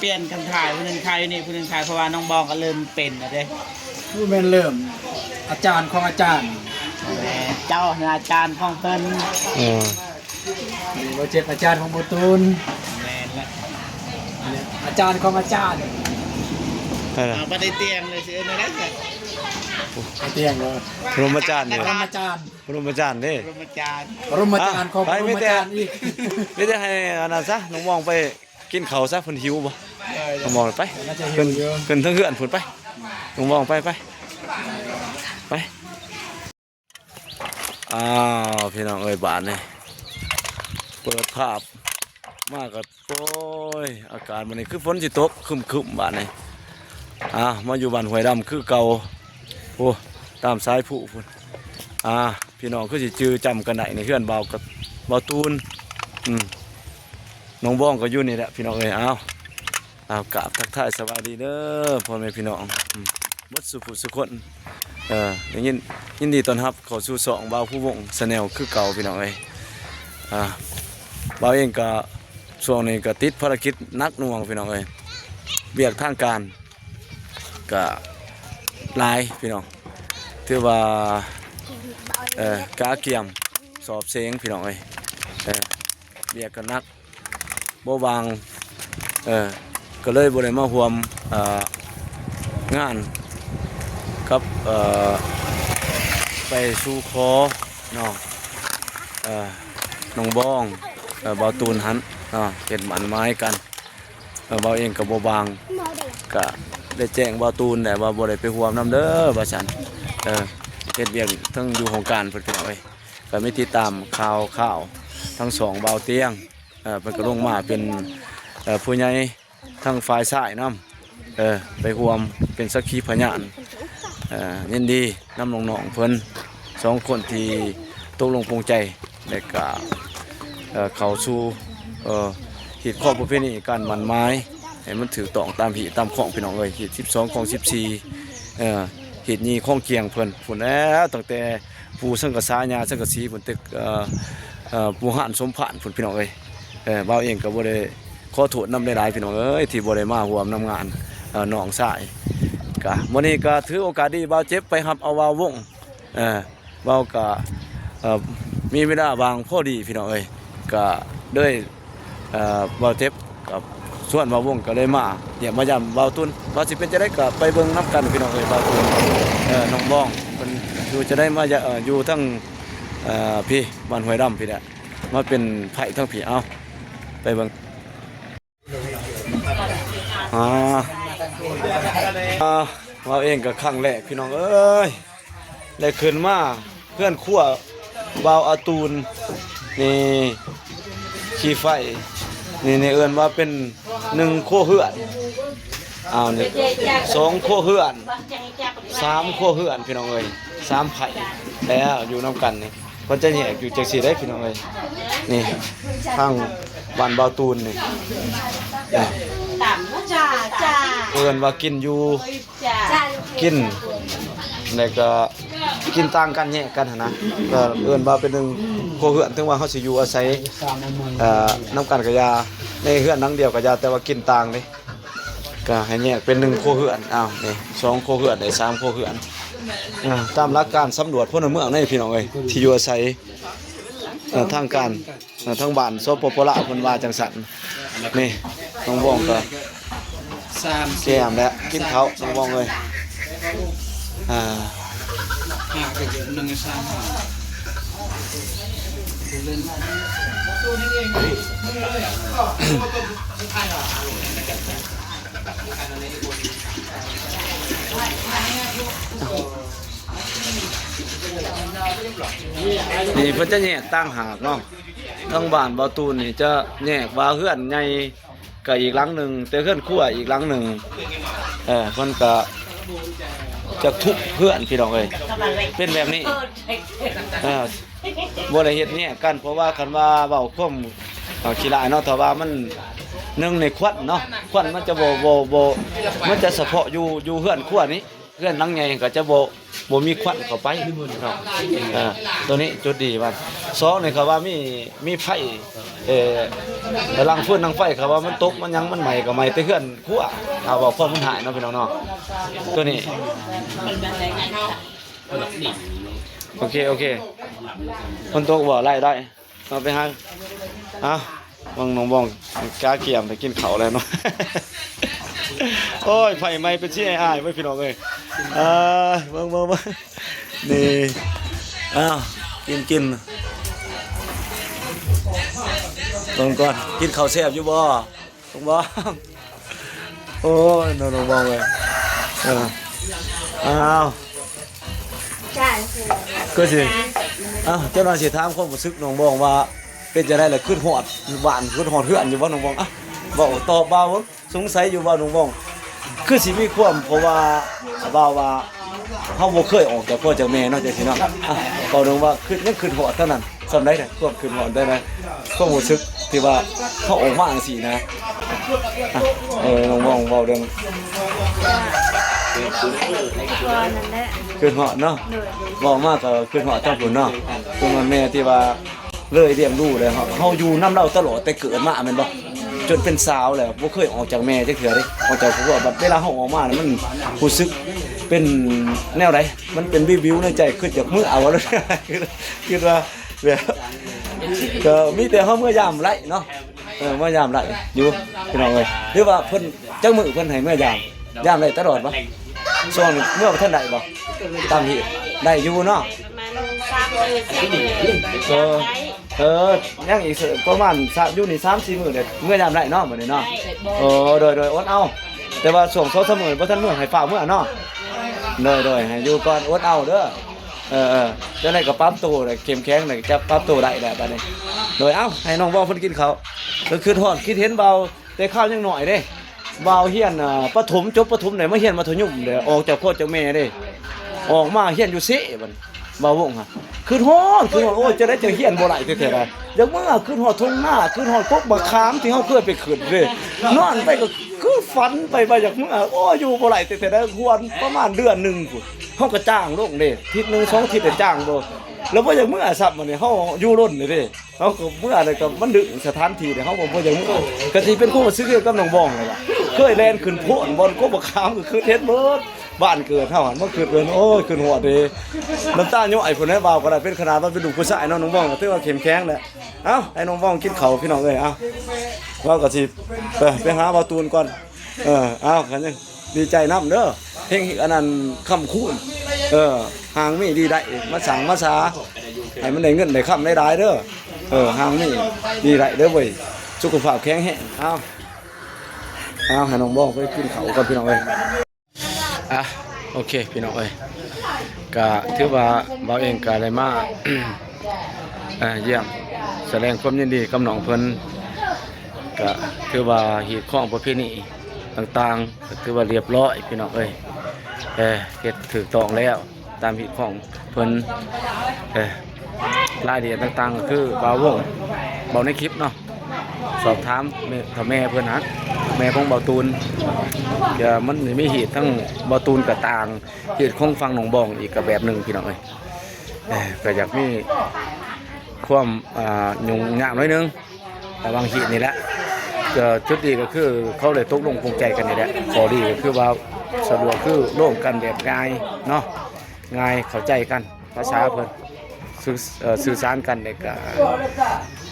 ປ່ຽນກັນຖ່າຍ ຜູ້ໜຶ່ງຖ່າຍຢູ່ນີ້ ຜູ້ໜຶ່ງຖ່າຍ ເພາະວ່ານ້ອງບອງກໍເລີ່ມເປັນແລ້ວເດ້ ຄືແມ່ນເລີ່ມ ອາຈານຂອງອາຈານ ແມ່ນ ເຈົ້າອາຈານຂອງເພິ່ນ ເອີ ນີ້ບໍ່ເຈັບອາຈານຂອງບໍ່ຕູນ ແມ່ນລະ ອາຈານຂອງອາຈານ ເອີ ເອົາ ບໍ່ໄດ້ຕຽງເລີຍ ຊິເອີ້ນແນວໃດຊະ ບໍ່ຕຽງເລີຍ ປະລົມອາຈານເດ້ ປະລົມອາຈານ ປະລົມອາຈານເດ້ ປະລົມອາຈານ ປະລົມອາຈານຂອງປະລົມອາຈານອີກ ມີແຕ່ໃຫ້ອັນນັ້ນຊະ ນ້ອງມອງໄປກິນເຂົ້າຊະ ເພິ່ນຫິວບໍ່ ນ້ອງມອງໄປ ເພິ່ນ ເພິ່ນເທິງເຮືອນພຸ້ນໄປ ນ້ອງມອງໄປ ໄປ ໄປ. ອ້າວ ພີ່ນ້ອງເອີຍ ບາດນີ້ເປີດພາບມາກໍ ໂອ້ຍ ອາກາດມື້ນີ້ຄືຝົນຊິຕົກ ຄຶ້ມໆ ບາດນີ້ ອ້າວ ມາຢູ່ບ້ານຫ້ວຍດຳຄືເກົ່າ ໂອ້ ຕາມສາຍພູພຸ້ນ ອ້າວ ພີ່ນ້ອງຄືຊິຈື່ຈຳກັນໄດ້ ໃນເຮືອນບ່າວກັບບ່າວຕູນ ອືມ ນ້ອງບອງກໍຢູ່ນີ້ແຫຼະ ພີ່ນ້ອງເອີຍ ອ້າວ. ກ່າວກາບທັກທາຍສະບາຍດີເດີພໍ່ແມ່ພີ່ນ້ອງ ອືມ ເບິດສູ່ຜູ້ສູ່ຄົນ. ເອີ ໄດ້ຍິນ ຍິນດີຕ້ອນຮັບເຂົ້າສູ່ຊ່ອງບ່າວພູວົງ Channel ຄືເກົ່າພີ່ນ້ອງເອີຍ. ອ່າ ບ່າວເອງກະຊ່ວງນີ້ກະຕິດພາລະກິດໜັກໜ່ວງພີ່ນ້ອງເອີຍ ວຽກທາງການກະຫຼາຍພີ່ນ້ອງ ຖືວ່າ ເອີ ກະກຽມສອບເສັງພີ່ນ້ອງເອີຍ ເອີ ວຽກກະໜັກ ບໍ່ວ່າງ ເອີ ກໍເລີຍບໍ່ໄດ້ມາຮ່ວມ ເອີ ງານກັບ ເອີ ໄປສູ່ຂໍເນາະ ເອີ ນ້ອງບອງ ເອີ ບ່າວຕູນຫັ້ນເນາະ ເຮັດໝັ້ນໝາຍກັນ. ເອີ ບ່າວເອງກໍບໍ່ວ່າງ ກະໄດ້ແຈ້ງບ່າວຕູນແຫຼະວ່າບໍ່ໄດ້ໄປຮ່ວມນຳເດີວ່າຊັ້ນ ເອີ ເຮັດວຽກເທິງຢູ່ຫ້ອງການເພິ່ນພີ່ນ້ອງເອີຍ. ກໍມີຕິດຕາມຂ່າວຄາວທັງສອງບ່າວຕຽງ ເອີ ເພິ່ນກໍລົງມາເປັນ ເອີ ຜູ້ໃຫຍ່ທາງຝ່າຍຊາຍນຳ ເອີ ໄປຮ່ວມເປັນສັກຂີພະຍານ ເອີ ຍິນດີນຳນ້ອງໆເພິ່ນສອງຄົນທີ່ຕົກລົງປົງໃຈ ແລະກະ ເອີ ເຂົ້າສູ່ ເອີ ຮີດຄອງປະເພນີການໝັ້ນໝາຍ ໃຫ້ມັນຖືກຕ້ອງຕາມຮີດຕາມຄອງພີ່ນ້ອງເອີຍ ຮີດສິບສອງຄອງສິບສີ່ ເອີ ຮີດຍີ່ຄອງກ້ຽງເພິ່ນພຸ້ນແຫຼະ ຕັ້ງແຕ່ ປູ່ສັງກະສາ ຍ່າສັງກະສີພຸ້ນ ແຕ່ ເອີ ເອີ ປູ່ຫານສົມພານພຸ້ນພີ່ນ້ອງເອີຍ. ເອີ ບ່າວເອງກໍບໍ່ໄດ້ ຂໍໂທດນຳຫຼາຍໆພີ່ນ້ອງເອີຍ ທີ່ບໍ່ໄດ້ມາຮ່ວມນຳງານ ເອີ ນ້ອງຊາຍ. ກະມື້ນີ້ກໍຖືໂອກາດດີ ບ່າວເຈັບໄປຮັບເອົາບ່າວວົງ ເອີ ບ່າວກໍ ເອີ ມີເວລາວ່າງພໍດີພີ່ນ້ອງເອີຍ ກໍເລີຍ ເອີ ບ່າວເຈັບກັບຊວນບ່າວວົງກໍເລີຍມາຢ້ຽມມາຢາມບ່າວຕູນ ວ່າຊິເປັນຈັ່ງໃດກໍໄປເບິ່ງນຳກັນພີ່ນ້ອງເອີຍ. ບ່າວຕູນ ເອີ ນ້ອງບອງເພິ່ນຢູ່ຈັ່ງໃດ ມາ ເອີ ຢູ່ທາງ ເອີ ພີ້ບ້ານຫ້ວຍດຳພີ້ແຫຼະ ມາເປັນໃພ້ທາງພີ້ ເອົາ ໄປເບິ່ງ. ອ່າ ອ່າ ເຮົາເອງກໍຄັ້ງແລກພີ່ນ້ອງເອີຍ ໄດ້ຂຶ້ນມາເຮືອນຄົວບ່າວອາຕູນ ນີ້ ຂີ້ໄຟ ນີ້ ນີ້ເອີ້ນວ່າເປັນໜຶ່ງຄົວເຮືອນ ອ້າວ ນີ້ສອງຄົວເຮືອນ ສາມຄົວເຮືອນພີ່ນ້ອງເອີຍ ສາມໃຜແລ້ວຢູ່ນຳກັນນີ້. ເພິ່ນຈະແຍກຢູ່ຈັ່ງຊີ້ເດ້ພີ່ນ້ອງເອີຍ ນີ້ທາງບ້ານບ່າວຕູນນີ້ ເອີ້ນວ່າກິນຢູ່ ກິນ ແລ້ວກໍກິນຕ່າງກັນແຍກກັນຫັ້ນນະ ກໍເອີ້ນວ່າເປັນໜຶ່ງຄົວເຮືອນ ເຖິງວ່າເຮົາຊິຢູ່ອາໄສ ເອີ ນຳກັນກໍຢ່າ ໃນເຮືອນຫຼັງດຽວກໍຢ່າ ແຕ່ວ່າກິນຕ່າງເດ້. ກໍໃຫ້ແຍກເປັນໜຶ່ງຄົວເຮືອນ ອ້າວ ນີ້ສອງຄົວເຮືອນ ໄດ້ສາມຄົວເຮືອນ ອ່າ ຕາມຫຼັກການສຳຫຼວດພົນລະເມືອງໃນພີ່ນ້ອງເອີຍ ທີ່ຢູ່ອາໄສ ເອີ ທາງການ ເອີ ທາງບ້ານ ສປປ ລາວ ເພິ່ນວ່າຈັ່ງຊັ້ນ. ນີ້ນ້ອງບອງກໍສາມແກ້ມແລ້ວ ກິນເຂົ້ານ້ອງບອງເອີຍ ອ່າ ຫ້າກໍເດືອນໜຶ່ງສາມຫ້າ ນີ້ເພິ່ນຈະແຍກຕ່າງຫາກເນາະ ທາງບ້ານບ່າວຕູນນີ້ຈະແຍກວ່າເຮືອນໃຫຍ່ ກໍອີກຫຼັງໜຶ່ງ ແຕ່ເຮືອນຄົວອີກຫຼັງໜຶ່ງ ເອີ ເພິ່ນກໍຈະທຸບເຮືອນພີ່ນ້ອງເອີຍ ເປັນແບບນີ້ ເອີ ບໍ່ໄດ້ເຮັດແຍກກັນ ເພາະວ່າຄັນວ່າເວົ້າຄວາມ ເອີ ຂີ້ຮ້າຍເນາະ ຖ້າວ່າມັນ ໜຶ່ງໃນຄວັນເນາະ ຄວັນມັນຈະບໍ່ ບໍ່ ບໍ່ ມັນຈະສະເພາະຢູ່ ຢູ່ເຮືອນຄົວນີ້ ເຮືອນຫຼັງໃຫຍ່ກໍຈະບໍ່ ບໍ່ມີຄວັນເຂົ້າໄປເນາະ ເອີ ຕົວນີ້ຈຸດດີມັນ. ສອງນີ້ເຂົາວ່າມີ ມີໄຟ ເອີ ລັງຟືນລັງໄຟ ເຂົາວ່າມັນຕົກມັນຫຍັງມັນໄໝ້ກໍໄໝ້ແຕ່ເຮືອນຄົວ ເອົາ ເວົ້າຄວາມມັນຫາຍເນາະພີ່ນ້ອງເນາະ ຕົວນີ້. ໂອເຄ ໂອເຄ ຝົນຕົກບໍ່ ໄລ່ໄດ້ ເອົາໄປຫາ ເອົາ ເບິ່ງນ້ອງບອງກະກຽມໄປກິນເຂົ້າແລ້ວເນາະ. ໂອ້ຍ ໄຟໄໝ້ເປັນຊິອາຍໆເວີຍພີ່ນ້ອງເອີຍ ເອີ ເບິ່ງ ເບິ່ງ ເບິ່ງ ນີ້ ເອົາ ກິນ ກິນ ເບິ່ງກ່ອນ ກິນເຂົ້າແຊບຢູ່ບໍ່? ຕ້ອງບອກ ໂອ້ຍ ນ້ອງ ນ້ອງບອງເອີຍ ເອີ ອ້າວ ກໍຊິ ອ້າວ ເຈົ້າໜ້າຊິຖາມຄວາມຮູ້ສຶກນ້ອງບອງວ່າ ເປັນຈັ່ງໃດລະ ຄິດຮອດບ້ານ ຄິດຮອດເຮືອນຢູ່ບໍ່ນ້ອງບອງ? ອ່ະ ເວົ້າຕອບບ່າວເບິ່ງ ສົງໄສຢູ່ບໍ່ນ້ອງບອງ? ຄືຊິມີຄວາມ ເພາະວ່າບ່າວວ່າ ເຮົາບໍ່ເຄີຍອອກຈາກພໍ່ຈາກແມ່ເນາະ ຈັ່ງຊີ້ເນາະ ອ່ະ ເວົ້າເຖິງວ່າຄິດ ຍັງຄິດຮອດເທົ່ານັ້ນ. ສ່ຳໃດນະ ຄວາມຄິດຮອດໄດ້ນະ ຄວາມຮູ້ສຶກທີ່ວ່າເຮົາອອກມາຈັ່ງຊີ້ນະ. ອ່ະ ເອີ ນ້ອງວອງເວົ້າເລື່ອງ ກໍນັ້ນແຫຼະ ຄິດຮອດເນາະ. ໂດຍ ເວົ້າມາກໍຄິດຮອດທາງພຸ້ນເນາະ ຄິດຮອດແມ່ທີ່ວ່າ ເລີຍລ້ຽງດູແລ້ວ ເຮົາ ເຮົາຢູ່ນຳລາວຕະຫຼອດແຕ່ເກີດມາແມ່ນບໍ່? ຈົນເປັນສາວແລ້ວ ບໍ່ເຄີຍອອກຈາກແມ່ຈັກເທື່ອເດ້ ອອກຈາກຄອບຄົວ. ບັດເວລາເຮົາອອກມາ ມັນຮູ້ສຶກເປັນແນວໃດ? ມັນເປັນວິວໆໃນໃຈ ຄິດຢາກເມືອເອົາ ຄິດ ຄິດວ່າແບບ ກໍມີແຕ່ເຮົາເມືອຢາມໄດ້ເນາະ. ເອີ ເມືອຢາມໄດ້ຢູ່ ພີ່ນ້ອງເອີຍ. ຫຼືວ່າເພິ່ນ ຈັກມື້ເພິ່ນໃຫ້ເມືອຢາມ? ຢາມໄດ້ຕະຫຼອດບໍ່? ຊ່ວງນີ້ເມືອບໍ່ທັນໄດ້ບໍ່? ຕາມທີ່ໄດ້ຢູ່ເນາະ ປະມານສາມມື້ ສີ່ມື້ ເອີ ເອີ ຍັງອີກປະມານສາມ ຢູ່ນີ້ສາມສີ່ມື້ເດ້ ເມືອຢາມໄດ້ເນາະ ບັດນີ້ເນາະ. ໄດ້ ໂອ້ ໂດຍໆ ອົດເອົາ. ແຕ່ວ່າຊ່ວງສອງສາມມື້ບໍ່ທັນເມືອ ໃຫ້ຟ້າວເມືອເນາະ. ໂດຍໆ ໃຫ້ຢູ່ກ່ອນ ອົດເອົາເດີ. ເອີໆ ຈັ່ງໃດກໍປັບໂຕໄດ້ ເຂັ້ມແຂງໄດ້ ຈະປັບໂຕໄດ້ແລ້ວບັດນີ້. ໂດຍ ເອົ້າ ໃຫ້ນ້ອງເວົ້າເພິ່ນກິນເຂົ້າ ກໍຄິດຮອດຄິດເຫັນເວົ້າ ແຕ່ຄາວຍັງນ້ອຍເດ້ ວ່າວຮຽນ ອ່າ ປະຖົມ ຈົບປະຖົມໄດ້ມາຮຽນມັດທະຍົມເດ້ ອອກຈາກພໍ່ຈາກແມ່ເດ້ ອອກມາຮຽນຢູ່ເຊ ບັດວ່າວວົງຫະ ຄິດຮອດ ຄິດຮອດ ໂອ້ຍ ຈັ່ງໃດຈັ່ງຮຽນບໍ່ໄດ້ແທ້ໆ ຢາກເມືອ ຄິດຮອດທົ່ງນາ ຄິດຮອດກົກບັກຂາມທີ່ເຮົາເຄີຍໄປຂຶ້ນເດ້ ນອນໄປກໍຄືຝັນໄປວ່າຢາກເມືອ ໂອ້ຍ ຢູ່ບໍ່ໄດ້ແທ້ໆ ຮວນປະມານເດືອນໜຶ່ງພຸ້ນ ເຮົາກໍຈາງລົງເດ້ ທິດໜຶ່ງສອງທິດກໍຈາງລົງ ແລ້ວບໍ່ຢາກເມືອຊ້ຳ ບັດນີ້ເຮົາຢູ່ລົນເດ້. ເຮົາກໍເມືອແລ້ວກໍມັນດຶງສະຖານທີ່ແລ້ວ ເຮົາກໍບໍ່ຢາກເມືອ ກໍຊິເປັນຄວາມຮູ້ສຶກຄືກັບນ້ອງບອງນີ້ແຫຼະ ເຄີຍແລ່ນຂຶ້ນໂພນບ່ອນກົກບັກຂາມ ກໍຄືເຫັນເບິດບ້ານເກີດເຮົາຫັ້ນ ມາຄິດເບິ່ງ ໂອ້ຍ ຄິດຮອດເດ້ ນ້ຳຕາຍ້ອຍພຸ້ນແຫຼະ ເວົ້າກໍໄດ້ ເປັນຂະໜາດວ່າເປັນລູກຜູ້ຊາຍເນາະ ນ້ອງບອງກໍຖືວ່າເຂັ້ມແຂງແຫຼະ. ເອົ້າ ໃຫ້ນ້ອງບອງກິນເຂົ້າ ພີ່ນ້ອງເອີຍ ເອົ້າ ເວົ້າກໍຊິໄປ ໄປຫາບ່າວຕູນກ່ອນ. ເອີ ເອົາ ຄັນຍັງດີໃຈນຳເດີ ເຮັງ ອັນນັ້ນ ຄ້ຳຄູນ ເອີ ຮ່າງມີດີໄດ້ ມາສ້າງມາສາ ໃຫ້ມັນໄດ້ເງິນໄດ້ຄຳຫຼາຍໆເດີ ເອີ ຮ່າງມີດີໄດ້ເດີເວີຍ ສຸຂະພາບແຂງແຮງ. ເອົາ ເອົາ ໃຫ້ນ້ອງບອງໄປກິນເຂົ້າກ່ອນ ພີ່ນ້ອງເອີຍ. ອ່ະ ໂອເຄ ພີ່ນ້ອງເອີຍ ກະຖືວ່າບ່າວເອງກະໄດ້ມາ ອ່າ ຢ້ຽມສະແດງຄວາມຍິນດີກັບນ້ອງເພິ່ນ ກະຖືວ່າຮີດຄອງປະເພນີຕ່າງໆ ກະຖືວ່າລຽບຮ້ອຍ ພີ່ນ້ອງເອີຍ ເອີ ເຮັດຖືກຕ້ອງແລ້ວ ຕາມຮີດຄອງເພິ່ນ ເອີ ລາຍລະອຽດຕ່າງໆ ກໍຄືບ່າວວົງເວົ້າໃນຄລິບເນາະ ສອບຖາມແມ່ ຖ້າແມ່ເພິ່ນຫາ ແມ່ຂອງບ່າວຕູນ ກະມັນມີຮີດທັງບ່າວຕູນກະຕ່າງ ຮີດຂອງຝັ່ງໜອງບອງອີກກະແບບໜຶ່ງ ພີ່ນ້ອງເອີຍ ເອີ ກະຢາກມີຄວາມ ອ່າ ຫຍຸ້ງຍາກໜ້ອຍໜຶ່ງ ລະຫວ່າງຮີດນີ້ແຫຼະ ກະຈຸດດີກະຄືເຂົາໄດ້ຕົກລົງປົງໃຈກັນນີ້ແຫຼະ ຂໍ້ດີກະຄືວ່າສະດວກ ຄືລົມກັນແບບງ່າຍເນາະ ງ່າຍເຂົ້າໃຈກັນ ພາສາເພິ່ນ ສື່ ເອີ ສື່ສານກັນ ແລ້ວກະ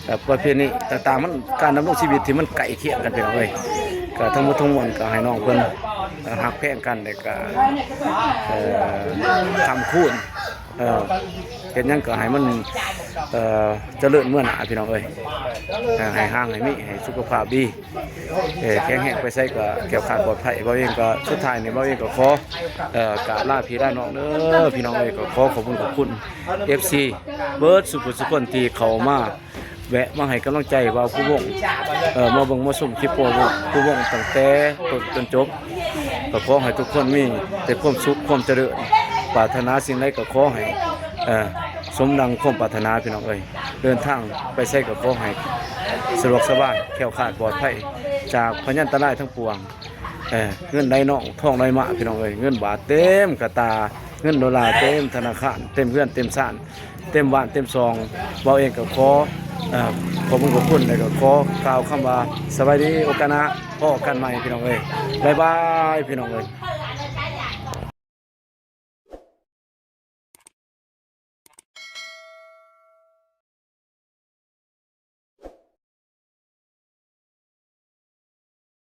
ເອີ ປະເພນີຕ່າງໆ ມັນ ການດຳລົງຊີວິດທີ່ມັນໃກ້ຄຽງກັນ ພີ່ນ້ອງເອີຍ ກະທັງໝົດທັງມວນກະໃຫ້ນ້ອງເພິ່ນ ເອີ ຮັກແພງກັນ ແລ້ວກະ ເອີ ຄ້ຳຄູນ ເອີ ເຮັດຫຍັງກໍໃຫ້ມັນ ເອີ ຈະເລີນເມືອໜ້າ ພີ່ນ້ອງເອີຍ ໃຫ້ຮ່າງໃຫ້ມີ ໃຫ້ສຸຂະພາບດີ ເອີ ແຂງແຮງ ໄປໃສກໍແຄ້ວຄາດປອດໄພ. ບ່າວເອງກໍ ສຸດທ້າຍນີ້ ບ່າວເອງກໍຂໍ ເອີ ກາບລາພີ່ລານ້ອງເດີ ພີ່ນ້ອງເອີຍ ກໍຂໍຂອບຄຸນຂອບຄຸນ ເອັຟຊີ ເບິດສູ່ຜູ້ສູ່ຄົນທີ່ເຂົ້າມາແວະມາໃຫ້ກຳລັງໃຈບ່າວພູວົງ ເອີ ມາເບິ່ງມາຊົມຄລິບຂອງຜູ້ວົງຕັ້ງແຕ່ຕົ້ນຈົນຈົບ ກໍຂໍໃຫ້ທຸກຄົນມີແຕ່ຄວາມສຸກຄວາມຈະເລີນ ປາດຖະໜາສິ່ງໃດກໍຂໍໃຫ້ ເອີ ສົມດັ່ງຄວາມປາດຖະໜາ ພີ່ນ້ອງເອີຍ. ເດີນທາງໄປໃສກໍຂໍໃຫ້ສະດວກສະບາຍ ແຄ້ວຄາດປອດໄພ ຈາກພະຍັນຕະລາຍທັງປວງ. ເອີ ເງິນໄຫຼນອງ ທອງໄຫຼມາ ພີ່ນ້ອງເອີຍ ເງິນບາດເຕັມກະຕ່າ ເງິນໂດລາເຕັມທະນາຄານ ເຕັມເຮືອນເຕັມຊານ ເຕັມບ້ານເຕັມຊ່ອງ. ບ່າວເອງກໍຂໍ ເອີ ຂອບຄຸນຂອບຄຸນ ແລ້ວກໍຂໍກ່າວຄຳວ່າ ສະບາຍດີ ໂອກາດໜ້າພໍ້ກັນໃໝ່ ພີ່ນ້ອງເອີຍ ບາຍບາຍ ພີ່ນ້ອງເອີຍ.